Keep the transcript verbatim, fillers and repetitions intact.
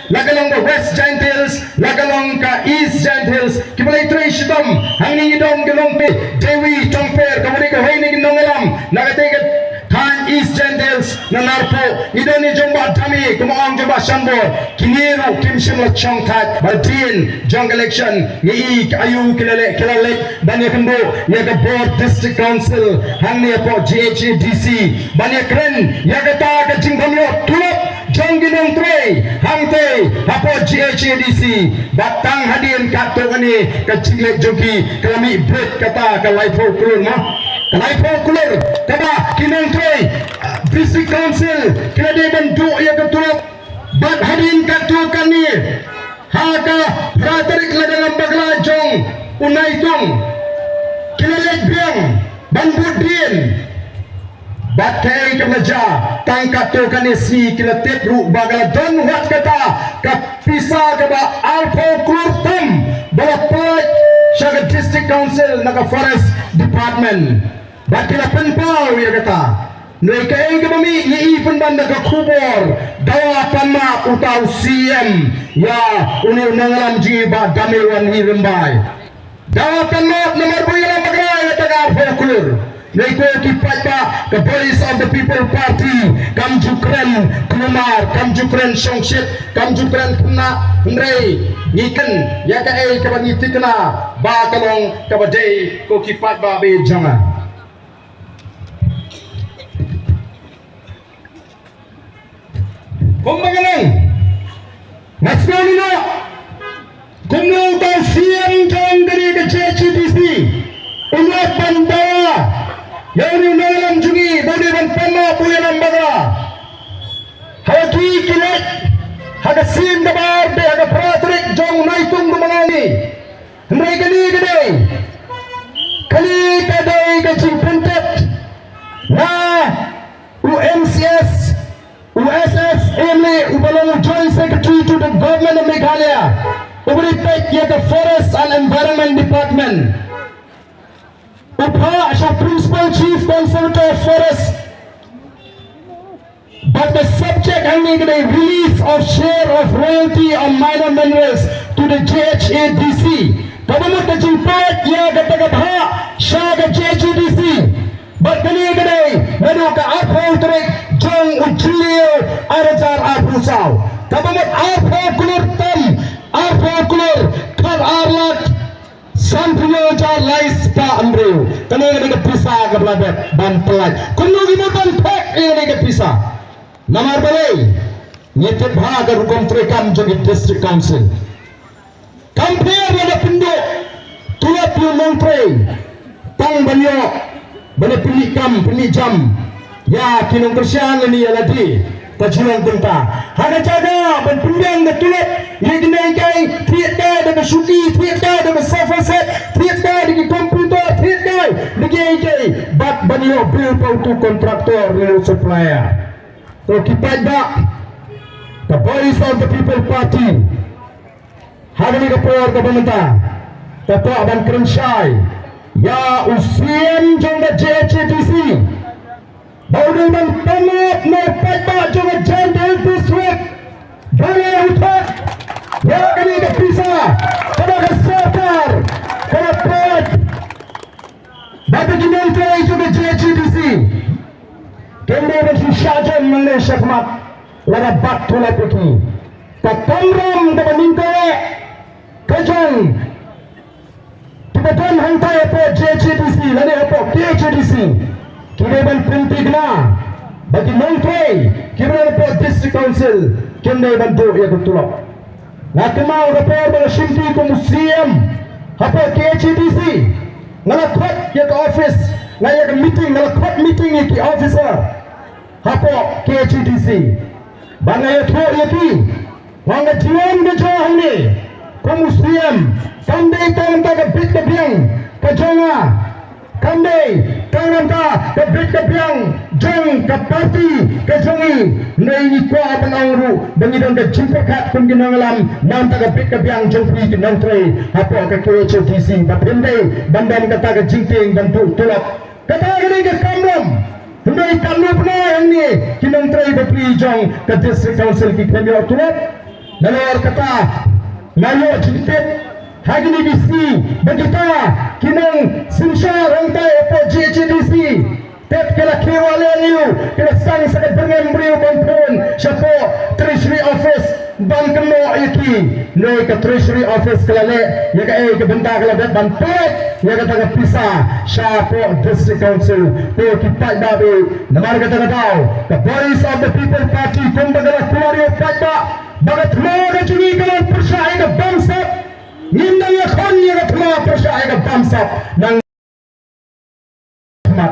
la ka long ka West Jaintia Hills, la ka long ka East Jaintia Hills, kiba la ïatrei shitom hangne. Ngi don ka long pe Dewi Tongper, kaba dei kawei na ki nongïalam na katei ka thaiñ East Jaintia Hills na Narpuh. Ngi don ïa jong Bah Dame, kumba ong jong Bah Shanbor. Kine ruh kim shym la shong thait ba dien jong ka election. Ngi i ka aïu ki la leh, ki la leh ban ïakynduh ïa ka bor District Council hangne hapoh G H A D C, ban ïakren ïa kata ka jingpynïoh tulop jong ki nongtrei hangtei hapoh G H A D C. Bad tang hadien katto katne ka jingleh jong ki ka la mih beit kata ka laiphew klur, mo, ka laiphew klur kaba ki nongtrei, ah, District Council ki la dei ban duh ïa ka tulop. Bad hadien katto katne, ha ka phra tarik lada lam bakla jong u Naitung, ki la leit biang ban bud dien. Bad kaei kaba la jia, tang katto katne sngi ki la tip ruh ba ka la don wat kata ka pisa kaba arphew klur tam ba la pynlait sha ka District Council na ka Forest Department. Bad ki la pynpaw ïa kata. Hynrei kaei kaba mih, ngi i pynban da ka khubor, dawa pan map uta u C M ïa une u nongïalam jong ngi Bah Dame Wanhi Rymbai. Dawa pan map namar ba u ïalam bakla ïa kata ka arphew klur. Hynrei ko ki paidbah, ka Voice of the People Party kam ju kren kulmar, kam ju kren shongshit, kam ju kren khynnah. Hynrei ngi kren ïa kaei kaba ngi thikna ba ka long kaba dei, ko ki paidbah ba ïeit jong nga. Kumba ka long, nga sngew noh kumno uta u C M jong kane ka G H A D C u ïoh ban dawa ïa une u nongïalam jong ngi ba u dei ban pan map ba u ïalam bakla. Haba ki, ki leit ha ka sien kaba ar bad ha ka phra tarik jong u Naitung kumba nga ong. Hynrei kane ka dei, kane ka dei ka jingpyntip na u M C S, u S S Emley, uba long u Joint Secretary to the Government of Meghalaya, uba dei peit ïa ka Forest and Environment Department. U phah sha Principal Chief Conservator of Forest. Bad ka subject hangne ka dei release of share of royalty on minor minerals to the G H A D C. Kaba mut ka jingpynlait ïa kata ka bhah sha ka G H A D C. Bad kane ka dei naduh ka arphew tarik jong u Jylliew ar hajar arphew saw. Kaba mut arphew klur tam, arphew klur khat ar lak sanphew hajar lai spah hynriew. Kane ka dei ka pisa kaba la dep ban pynlait. Kumno ngi mut ban phah ïa kane ka pisa? Namar balei? Ngi tip bha ka rukom treikam jong ki District Council. Kam pher lada pynduh tulop ïa u nongtrei tang ban ïoh ban ïa pynmih kam, pynmih jam ïa ki nongkyrshan lane ïa lade. Ka jinglong kumta, ha ka jaka ban pynbiang da tulop ïa kine kiei, thied kai da ka shuki, thied kai da ka sofa set, thied kai da ki computer, thied kai da kiei kiei, bad ban ïoh bill pa utu u contractor lane u supplier. To ki paidbah, ka Voice of the People Party ha kane ka por kaba mynta ka kwah ban kren shai ïa u C M jong ka J H A D C ba u dei ban pynlait na u paidbah jong ka Jaintia Hills District. Ba u thok ïa kane ka pisa kaba ka sorkar ka la pynlait. Ba ka jingmyntoi jong ka J H A D C kim dei ban shu shah jem nangne shakhmat lada bat tulop ïa ki. Ka kamram kaba nyngkong eh ka jong kiba don hangtai hapoh J H A D C lane hapoh K H A D C ki dei ban pynthikna ba ki nongtrei kiba don hapoh District Council kim dei ban duh ïa ka tulop. Nga kynmaw ka por ba nga shim kti kum u C M hapoh K H A D C, nga la khot ïa ka office, nga ïa ka meeting, nga la khot meeting ïa ki officer hapoh K H A D C. Ba nga ïathuh ïa ki, nga ong ka jingwan ka jong hangne kum u C M kam dei tang ka bit ka biang ka jong nga. Kam dei tang namar ka bit ka biang jong ka party ka jong ngi. Ngi kwah ban ong ruh ba ngi don ka jingpyrkhat kum ki nongïalam namar ka bit ka biang jong phi ki nongtrei hapoh ka K H A D C ba phin dei ban don kata ka jingtieng ban duh tulop. Kata ka dei ka kamram. Hynrei kam nang pynlong hangne ki nongtrei bapli jong ka District Council ki khlem ïoh tulop. Nalor kata nga ïoh jingtip ha kine ki sngi ba kita ki nongshynshar hangtai hapoh J H A D C, tip ki la khie wah leh ïa u, ki la sdang sa ka byrngem briew ban phone shapoh Treasury Office ban kynnoh ïa ki. Hynrei ka Treasury Office ka la leh ïa kaei ka bynta, ka la dep ban peit ïa kata ka pisa shapoh District Council. Ko ki paidbah, namar kata ka daw ka Voice of the People Party kumba ka la kular ïa u paidbah ba ka thma ka jong ngi ka long pyrshah ïa ka bamsap, ngim dang ïakhun ïa ka thma pyrshah ïa ka bamsap. Nang thma